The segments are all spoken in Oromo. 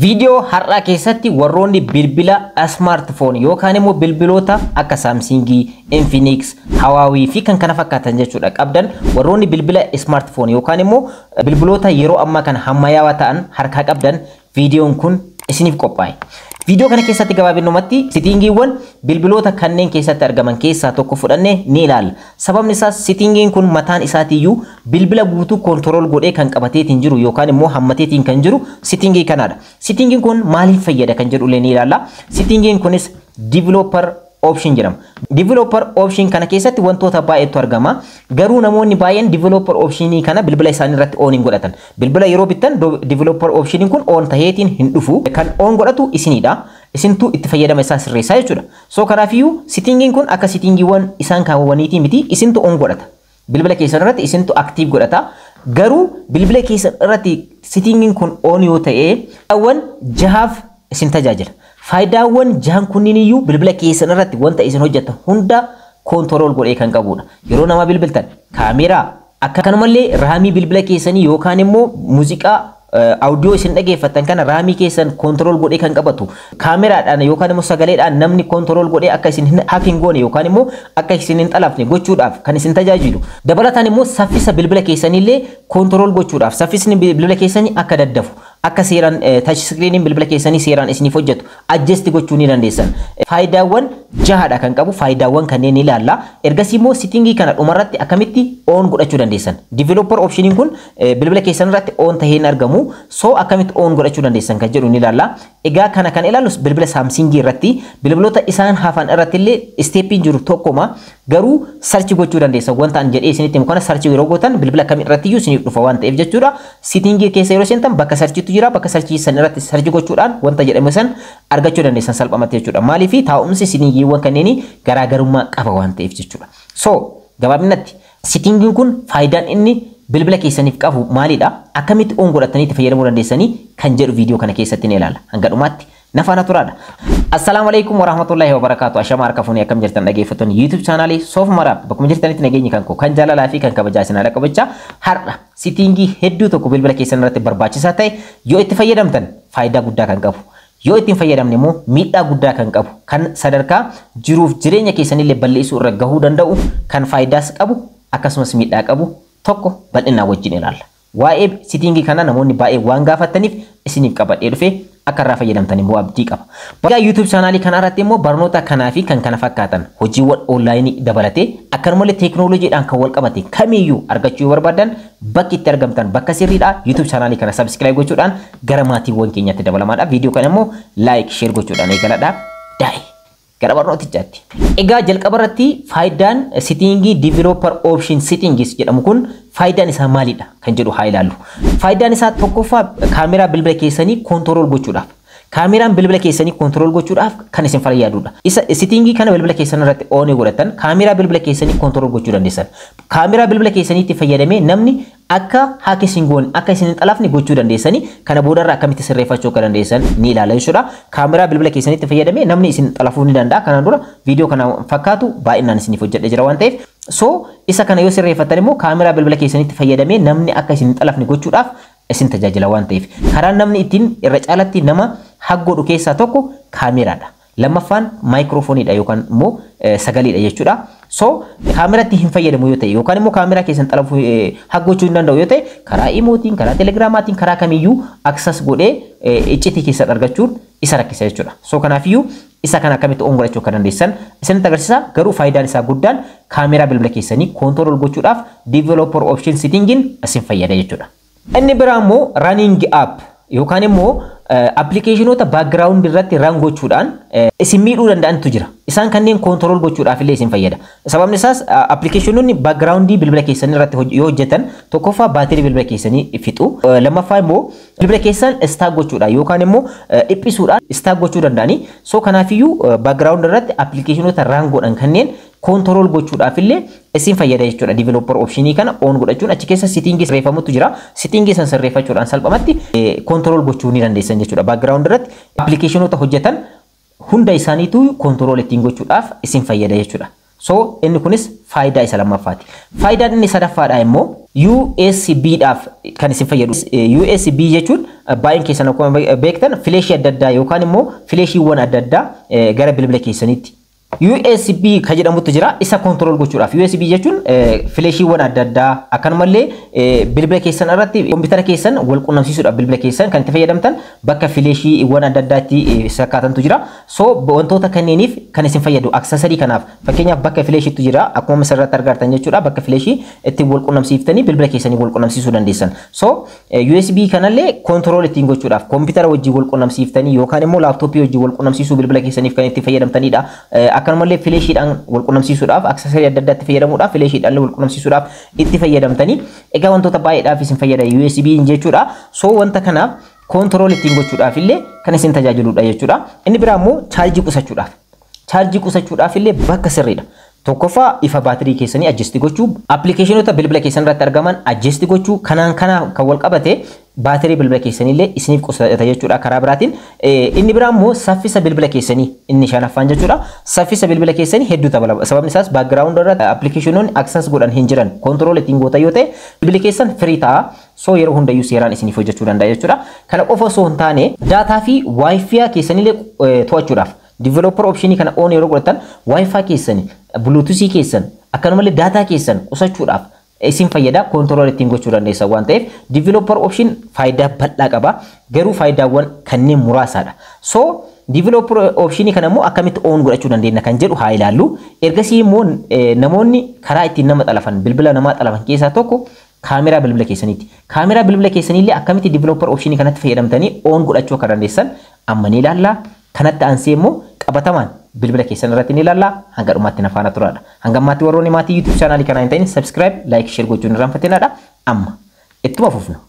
Viidiyoo har'aa keessatti warroonni bilbila smartphone yookaan immoo bilbiloota akka Samsungii, Infinix, Huawei fi kan kana fakkaatan jechuudha qabdan, warroonni bilbila smartphone yookaan immoo bilbiloota yeroo ammaa kana ammayyaawaa ta'an harkaa qabdan, viidiyoon kun isiniif qophaa'e. Viidiyoo kana keessatti gabaabinumatti settingiiwwan bilbiloota kanneen keessatti argaman keessaa tokko fudhannee ni ilaalla. Sababni isaas settingiin kun mataan isaatiiyyuu bilbila guutuu control godhee kan qabateetiin jiru yookaan immoo hammateetiin kan jiru settingii kanaadha. Settingiin kun maaliif fayyada kan jedhullee ni ilaalla. Settingiin kunis developer option jedhama. Developer option kana keessatti wantoota baay'eetu argama. Garuu namoonni baay'een developer optionii kana bilbila isaanii irratti on hin godhatan. Bilbila yeroo bittan developer optioniin kun on taheetiin hin dhufu. Kan on godhatu isinidha. Isintu itti fayyadama isaa sirreessaa jechuudha. So kanaafiyyuu settingiin kun akka settingiiwwan isaan kaawwaniitii miti, isintu on godhata. Bilbila keessan irratti isintu active godhata. Garuu bilbila keessan irratti settingiin kun on yoo ta'e awwan jahaaf isin tajaajila. Faayidaawwan jahan kunniin iyyuu bilbila keessan irratti wanta isin hojjettan hunda control godhee kan qabudha. Yeroo nama bilbiltan kaameeraa, akkanumallee RAMii bilbila keessanii yookaan immoo muuziqaa audio isin dhageeffattan kana RAMii keessan control godhee kan qabatu, kaameraadhaan yookaan immoo sagaleedhaan namni control godhee akka isin hack hin goone yookaan immoo akka isin hin xalafne gochuudhaaf kan isin tajaajilu. Dabalataan immoo saffisa bilbila keessaniillee control gochuudhaaf, saffisni bilbila keessanii akka daddafu, akka seeraan touch screeniin bilbila keessanii seeraan isiniif hojjetu adjust gochuu ni dandeessan. Faayidaawwan jahadha kan qabu, faayidaawwan kanneen ilaalla. Ergasii immoo settingii kana dhumarratti akkamitti on godhachuu dandeessan. Developer optioniin kun bilbila keessan irratti on tahee hin argamu. So akkamitti on godhachuu dandeessan kan jedhu ni ilaalla. Egaa kana kan ilaallu bilbila Samsungii irratti, bilbiloota isaan hafan irratti illee steppiin jiru tokkuma, garuu search gochuu dandeessan. Wanta an jedhee isinitti himu kana search yeroo gootan bilbila kam irratti iyyuu isiniif dhufa waan ta'eef jechuudha. Settingii keessa yeroo seentan bakka searchiitu jira, bakka searchii san irratti search gochuudhaan wanta jedhame san argachuu dandeessan salphumatti jechuudha. Maaliif taa'umsi settingiiwwan kanneenii garaagarummaa qaba waan ta'eef jechuudha. So gabaabinatti settingiin kun faayidaan inni bilbila keessaniif qabu maalidha? Akkamitti on godhatanii itti fayyadamuu dandeessanii kan jedhu viidiyoo kana keessatti ni ilaalla. Hanga dhumaatti na faana turaadha. Assalaamu alaikum warahmatullahi wabarakatuh. Ashama harka fuunee, akkam jirtan dhaggeeffattoonni YouTube channelii Soof Maraab? Bakkuma jirtanitti nageenyi kan koo kan jaalalaa fi kan kabajaa isin haadha qabachaa, har'a settingii hedduu tokko bilbila keessan irratti barbaachisaa ta'e, yoo itti fayyadamtan faayidaa guddaa kan qabu, yoo ittiin fayyadamne immoo miidhaa guddaa kan qabu, kan sadarkaa jiruuf jireenya keessanillee balleessuu irra gahuu danda'u, kan faayidaas qabu akkasumas miidhaa qabu tokko bal'inaa wajjin ilaalla. Waa'ee settingii kana namoonni baay'ee waan gaafataniif isiniif qabadhee dhufee, akka irraa fayyadamtan immoo abdii qaba. Egaa YouTube channelii kana irratti immoo barnoota kanaa fi kan kana fakkaatan, hojiiwwan onlineii dabalatee, akkanumallee teekinooloojiidhaan kan wal qabate kamiyyuu argachuu yoo barbaadan bakki itti argamtan bakka sirriidha. YouTube channelii kana subscribe gochuudhaan gara maatiiwwan keenyatti dabalamaadha. Viidiyoo kana immoo like, share gochuudhaan eegaladha. Daa'e gara barnootichaatti. Egaa jalqaba irratti faayidaan settingii developer option settings jedhamu kun faayidaan isaa maalidha kan jedhu haa ilaallu. Faayidaan isaa tokkoffaa kaameraa bilbila keessanii control gochuudhaaf. Kaameraan bilbila keessanii control gochuudhaaf kan isin fayyadudha. Isa settingii kana bilbila keessan irratti on godhatan kaameraa bilbila keessanii control gochuu dandeessan. Kaameraa bilbila keessaniitti fayyadamee namni akka hack isin goone, akka isin hin xalafne gochuu dandeessanii, kana boodarra akkamitti sirreeffachuu akka dandeessan ni ilaala jechuudha. Kaameraa bilbila keessaniitti fayyadamee namni isin xalafuu ni danda'a. Kanaan dura viidiyoo kana fakkaatu baay'inaan isiniif hojjedhee jira waan ta'eef. So isa kana yoo sirreeffattan immoo kaameraa bilbila keessaniitti fayyadamee namni akka isin hin xalafne gochuudhaaf isin tajaajila waan ta'eef. Karaan namni ittiin irra caalatti nama hack godhu keessaa tokko kaameraadha. Lammaffaan maayikiroofooniidha yookaan immoo sagaleedha jechuudha. So kaameratti hin fayyadamu yoo ta'e yookaan immoo kaameraa keessan xalafuu, hack gochuu hin danda'u yoo ta'e, karaa imootiin, karaa telegiraamaatiin, karaa kamiyyuu access godhee iccitii keessan argachuun isa rakkisa jechuudha. So kanaafiyyuu isa kana akkamitti on godhachuu akka dandeessan isinitti agarsiisa. Garuu faayidaan isaa guddaan kaameraa bilbila keessanii control gochuudhaaf developer option settingiin isin fayyada jechuudha. Inni biraa immoo running app yookaan immoo applicationoota background irratti run gochuudhaan isin miidhuu danda'antu jira. Isaan kanneen control gochuudhaaf illee isin fayyada. Sababni isaas applicationoonni background bilbila keessanii irratti yoo hojjetan tokkoffaa baatirii bilbila keessanii fixu. Lammaffaa immoo bilbila keessan stuck gochuudhaan yookaan immoo dhiphisuudhaan stuck gochuu danda'ani. So kanaafiyyuu background irratti applicationoota run godhan kanneen control gochuudhaaf illee isin fayyada jechuudha. Developer optionii kana on godhachuun achi keessa settingii sirreeffamutu jira. Settingii san sirreeffachuudhaan salphumatti control gochuu ni dandeessan jechuudha. Background irratti applicationoota hojjetan hunda isaaniitu control ittiin gochuudhaaf isin fayyada jechuudha. So inni kunis faayidaa isa lammaffaati. Faayidaan inni sadaffaadha immoo USB dhaaf kan isin fayyadu. USB jechuun baay'een keessan akkuma beektan fileeshii adda addaa yookaan immoo fileeshiiwwan adda addaa gara bilbila keessaniitti USB kan jedhamutu jira, isa control gochuudhaaf. USB jechuun fileeshiiwwan adda addaa akkanumallee bilbila keessan irratti kompiitara keessan wal qunnamsiisuudhaaf bilbila keessan kan itti fayyadamtan bakka fileeshiiwwan adda addaatti sakkaatantu jira. So wantoota kanneeniif kan isin fayyadu accessory kanaaf, fakkeenyaaf bakka fileeshiitu jira, akkuma asirratti argartan jechuudha, bakka fileeshii ittiin wal qunnamsiiftanii bilbila keessanii wal qunnamsiisuu dandeessan. So USB kanallee control ittiin gochuudhaaf kompiitara wajjin wal qunnamsiiftanii yookaan immoo laaptooppii wajjin wal qunnamsiisuu bilbila keessaniif kan itti fayyadamtanidha. Akkanumallee fileeshiidhaan wal qunnamsiisuudhaaf, accessory adda addaatti fayyadamuudhaaf, fileeshiidhaan wal qunnamsiisuudhaaf itti fayyadamtanii. Egaa wantoota baay'eedhaaf isin fayyada USB jechuudha. So wanta kanaaf control ittiin gochuudhaaf illee kan isin tajaajiludha jechuudha. Inni biraa immoo chaarjii qusachuudhaaf. Chaarjii qusachuudhaaf illee bakka sirriidha. Tokkoffaa, ifa baatirii keessanii adjust gochuu, appilikeeshinoota bilbila keessan irratti argaman adjust gochuu, kanaan kana kan wal qabate baatirii bilbila keessanii illee isiniif qusata jechuudha karaa biraatiin. Inni biraa immoo saffisa bilbila keessanii, inni shanaffaan jechuudha. Saffisa bilbila keessanii hedduu dabala. Sababni isaas background irratti appilikeeshinoonni access godhan hin jiran. Control ittiin goota yoo ta'e bilbilli keessan free ta'a. So yeroo hundayyuu seeraan isiniif hojjechuu danda'a jechuudha. Kana qofa osoo hin taane daataa fi WiFi keessanillee to'achuudhaaf developer optionii kana on yeroo godhatan WiFi keessan, Bluetooth keessan, akkanumallee daataa keessan qusachuudhaaf isin fayyada, control ittiin gochuu dandeessan waan ta'eef developer option faayidaa bal'aa qaba, garuu faayidaawwan kanneen muraasaadha. So developer optionii kana immoo akkamitti on godhachuu dandeenya kan jedhu haa ilaallu. Ergasii immoo namoonni karaa ittiin nama xalafan, bilbila namaa xalafan keessaa tokko kaameraa bilbila keessaniiti. Kaameraa bilbila keessaniillee akkamitti developer optionii kanatti fayyadamtanii on godhachuu akka dandeessan amma ni ilaalla. Kanatti aansee immoo qabatamaan bilbila keessan irratti ni ilaalla. Hanga dhumaatti na faana turaadha. Hanga ammaatti warroonni maatii YouTube chaanaalii kanaa hin ta'in subscribe, like, share gochuun irraanfatinaadha. Amma ittuma fufna.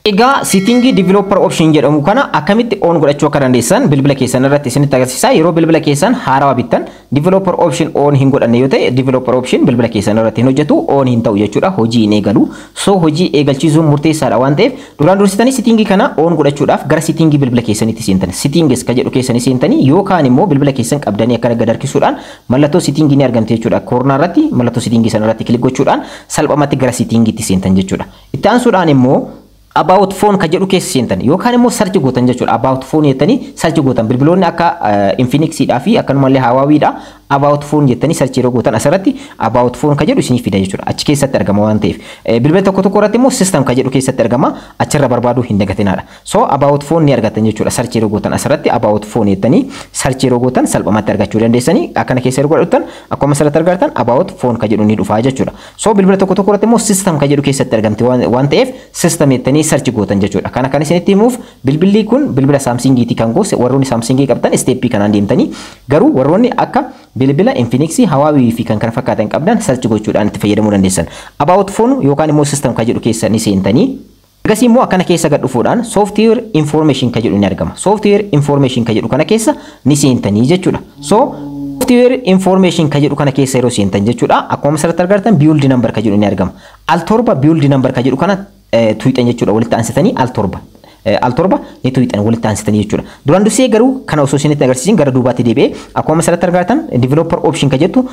Egaa settingii developer option jedhamu kana akkamitti on godhachuu akka dandeessan bilbila keessan irratti isinitti agarsiisa. Yeroo bilbila keessan haarawaa bittan developer option on hin godhanne yoo ta'e, developer option bilbila keessan irratti hin hojjetu, on hin ta'u jechuudha. Hojii hin eegalu. So hojii eegalchiisuun murteessaadha waan ta'eef duraan dursitanii settingii kana on godhachuudhaaf gara settingii bilbila keessanitti seentan. Settings ka jedhu keessanii seentanii yookaan immoo bilbila keessan qabdanii akkana gad harkisuudhaan mallattoo settingii ni argamte jechuudha. Corner irratti mallattoo settingii sana irratti click gochuudhaan salphumatti gara settingiitti seentan jechuudha. Itti aansuudhaan immoo about phone ka jedhu keessa seentan yookaan immoo search gootan jechuudha. About phone jettanii search gootan. Bilbiloonni akka Infinixidhaa fi akkanumallee Huaweiidha. About phone jettanii search yeroo gootan asirratti about phone ka jedhu isiniif fida jechuudha. Achi keessatti argama waan ta'eef. Bilbila tokko tokko irratti immoo system ka jedhu keessatti argama. Achirra barbaaduu hin dagatinaadha. So about phone ni argattan jechuudha. Search yeroo gootan asirratti about phone jettanii search yeroo gootan salphumatti argachuu dandeessanii. Akkana keessa yeroo godhattan akkuma asirratti argattan about phone ka jedhu ni dhufa jechuudha. So bilbila tokko tokko irratti immoo system ka jedhu keessatti argamti waan ta'eef system jettanii search gootan jechuudha. Kana kan isinitti himuuf bilbilli kun bilbila Samsungiiti kan goose. Warroonni Samsungii qabdan stepii kanaan deemtanii, garuu warroonni akka bilbila Infinix, Huawei fi kan kana fakkaatan qabdan search gochuudhaan itti fayyadamuu dandeessan. About phone yookaan immoo system ka jedhu keessa ni seentanii. Ergasii immoo akkana keessa gad dhufuudhaan software information ka jedhu ni argama. Software information ka jedhu kana keessa ni seentanii jechuudha. So software information ka jedhu kana keessa yeroo seentan jechuudha. Akkuma asirratti argartan build number ka jedhu ni argama. Al torba build number ka jedhu kana tuuxan jechuudha, walitti aansitanii al torba. Al torba ni tuuxan walitti aansitanii jechuudha. Duraan dursee garuu kana osoo isinitti agarsiisin gara duubaatti deebi'ee akkuma asirratti argartan developer option ka jettu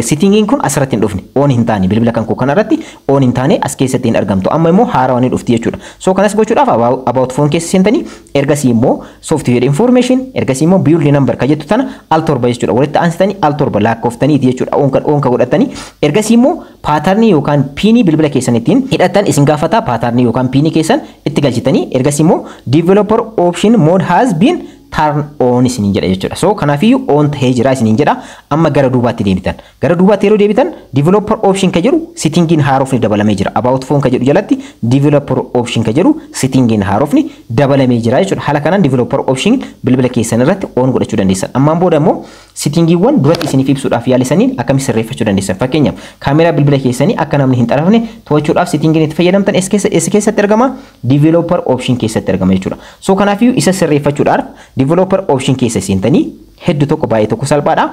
settingiin kun asirratti hin dhufne, on hin taane, bilbila kan koo kanarratti on hin taane, as keessatti hin argamtu. Amma immoo haarawaa ni dhufti jechuudha. So kanas gochuudhaaf about phone keessa seentanii, ergasii immoo software information, ergasii immoo build number ka jettu tana al torba jechuudha. Walitti aansitanii al torba lakkooftaniiti jechuudha. On ka godhatanii ergasii immoo patternii yookaan PINii bilbila keessan ittiin hidhatan isin gaafata, patternii yookaan PINii keessan itti galchitanii ergasii immoo developer option mode has been turn on isiniin jedha jechuudha. So kanaafiyyuu on tahee jira isiniin jedha. Amma gara duubaatti deebitan. Gara duubaatti yeroo deebitan developer option ka jedhu settingiin haarofni dabalamee jira. About phone ka jedhu jalatti developer option ka jedhu settingiin haarofni dabalamee jira jechuudha. Haala kanaan developer option bilbila keessan irratti on godhachuu dandeessan. Ammaan booda immoo settingiiwwan duratti isiniif ibsuudhaaf yaalisaniin akkamitti sirreeffachuu dandeessan. Fakkeenyaaf kaameraa bilbila keessanii akka namni hin xalafne to'achuudhaaf settingiin itti fayyadamtan eessa keessatti argama? Developer option keessatti argama jechuudha. So kanaafiyyuu isa sirreeffachuudhaaf developer option keessa seentanii hedduu tokko baay'ee tokko salphaadha.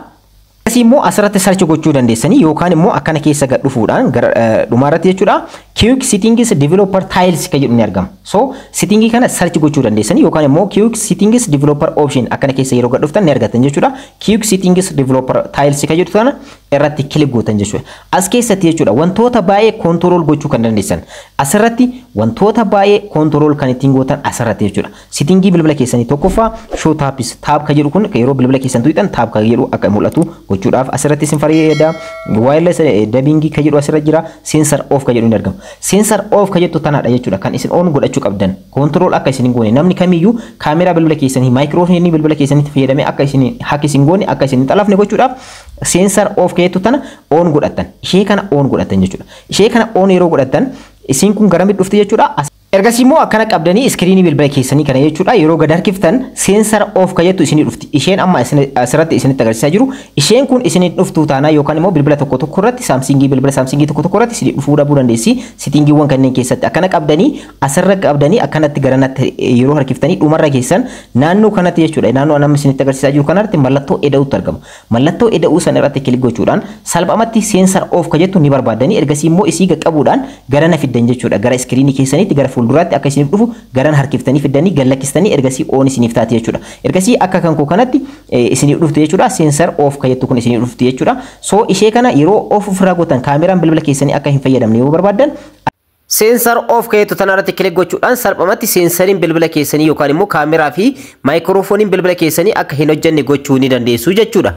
Akkasii immoo asirratti search gochuu dandeessanii yookaan immoo akkana keessa gad dhufuudhaan gara dhumaarratti jechuudha. Quick settings developer tiles ka jedhu ni argama. So settingii kana search gochuu dandeessanii yookaan immoo quick settings developer option akkana keessa yeroo gad dhuftan ni argattan jechuudha. Quick settings developer tiles ka jedhu kana irratti click gootan jechuudha. As keessatti jechuudha wantoota baay'ee control gochuu kan dandeessan. Asirratti wantoota baay'ee control kan ittiin gootan asirratti jechuudha. Settingii bilbila keessanii tokkoffaa show taps, tap ka jedhu kun yeroo bilbila keessan tuqxan tap ka jedhu akka mul'atu gochuudhaaf asirratti isin fayyada. Wireless debugging ka jedhu asirra jira. Sensor off ka jedhu ni argama. Sensor off ka jettu tanaadha jechuudha kan isin on godhachuu qabdan. Control akka isin hin goone, namni kamiyyuu kaameraa bilbila keessanii, maayikiroofoonii bilbila keessanitti fayyadamee akka isin hack isin goone, akka isin hin xalafne gochuudhaaf sensor off ka jettu tana on godhattan. Ishee kana on godhattan jechuudha. Ishee kana on yeroo godhattan isiin kun garamitti dhufti jechuudha. Ergasii immoo akkana qabdanii iskiriinii bilbila keessanii kana jechuudha yeroo gad harkiftan sensor off ka jettu isinii dhufti. Isheen amma asirratti isinitti agarsiisaa jiru isheen kun isinii dhuftuu taanaa yookaan immoo bilbila tokko tokko irratti, Samsungii, bilbila Samsungii tokko tokko irratti isinii dhufuu dhabuu dandeessi. Settingiiwwan kanneen keessatti akkana qabdanii, asirra qabdanii, akkanatti garanatti yeroo harkiftanii dhumarra keessan naannoo kanatti jechuudha, naannoo amma isinitti agarsiisaa jiru kanarratti mallattoo eda'uutu argama. Mallattoo eda'uu sana irratti click gochuudhaan salphamatti sensor off ka jettu ni barbaadanii, ergasii immoo isii qaqqabuudhaan garana fiddan jechuudha, gara iskiriinii keessaniitti gara fuulduraatti akka isiniif dhufu garan harkiftanii fiddanii gallakkistanii ergasii on isiniif taati jechuudha. Ergasii akka kan koo kanatti isiniif dhuftu jechuudha. Sensor off ka jettu kun isiniif dhuftu jechuudha. So ishee kana yeroo off ofirraa gootan, kaameraan bilbila keessanii akka hin fayyadamne yoo barbaaddan, sensor off ka jettu tanarratti click gochuudhaan salphumatti sensoriin bilbila keessanii yookaan immoo kaameraa fi maayikiroofooniin bilbila keessanii akka hin hojjenne gochuu ni dandeessu jechuudha.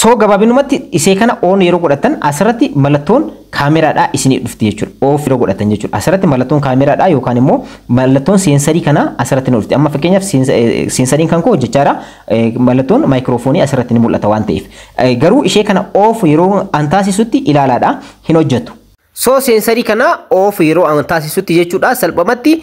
So gabaabinumatti isee kana on yeroo godhatan asirratti mallattoon kaameraadhaa isinii dhufti jechuudha. Off yeroo godhatan jechuudha. Asirratti mallattoon kaameraadhaa yookaan immoo mallattoon sensorii kanaa asirratti ni dhufti. Amma fakkeenyaaf sensoriin kan koo hojjechaadha. Mallattoon maayikiroofoonii asirratti ni mul'ata waan ta'eef. Garuu ishee kana off yeroo an taasisutti ilaalaadha, hin hojjetu. So sensorii kana off yeroo an taasisutti jechuudha salphumatti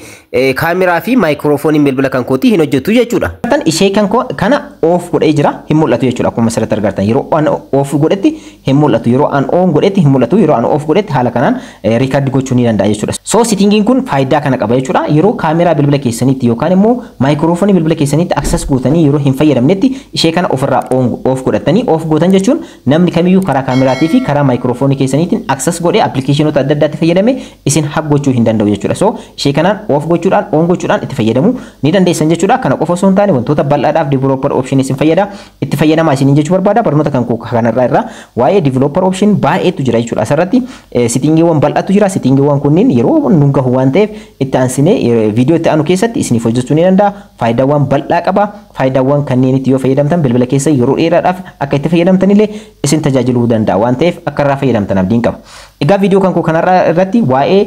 kaameraa fi maayikiroofooniin bilbila kan kootii hin hojjetu jechuudha. Ishee kan kana off godhee jira, hin mul'atu jechuudha. Akkuma asirratti argartan yeroo an off godhetti hin mul'atu, yeroo an on godhetti hin mul'atu, yeroo an off godhetti haala kanaan record gochuu ni danda'a jechuudha. So settingiin kun faayidaa kana qaba jechuudha. Yeroo kaameraa bilbila keessaniitti yookaan immoo maayikiroofoonii bilbila keessaniitti access gootanii yeroo hin fayyadamnetti ishee kana ofirraa off godhatanii, off gootan jechuun namni kamiyyuu karaa kaameraatii fi karaa maayikiroofoonii keessaniitiin access godhee appilikeeshinoota adda addaatti fayyadame isin hack gochuu hin danda'u jechuudha. So ishee kanaan off gochuudhaan, on gochuudhaan itti fayyadamuu ni dandeessan jechuudha. Kana qofa osoo hin taane wantoota bal'aadhaaf developer option isin fayyada. Itti fayyadamaa isiniin jechuu barbaada. Barnoota kan kanarraa irraa waa'ee developer option baay'eetu jira jechuudha. Asirratti settingiiwwan bal'aatu jira. Settingiiwwan kunniin yeroo nu gahu waan ta'eef itti aansinee viidiyoo itti aanu keessatti isiniif hojjechuu ni danda'a. Faayidaawwan bal'aa qaba. Faayidaawwan kanneenitti yoo fayyadamtan bilbila keessa yeroo dheeraadhaaf akka itti fayyadamtan illee isin tajaajiluu danda'a waan ta'eef akka irraa fayyadamtan abdiin qaba. Egaa viidiyoo kan koo kanarraa irratti waa'ee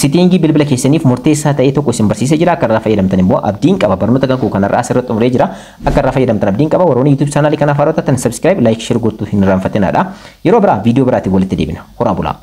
settingii bilbila keessaniif murteessaa ta'e tokko isin barsiisee jira. Akka irraa fayyadamtan immoo abdiin qaba. Barnoota kan koo kanarraa asirratti xumuree jira. Akka irraa fayyadamtan abdiin qaba. Warroonni YouTube chaanaalii kanaaf haaraa taatan subscribe, like, share gochuu hin irraanfatinaadha. Yeroo biraa viidiyoo biraatiin walitti deebina. Horaa bulaa.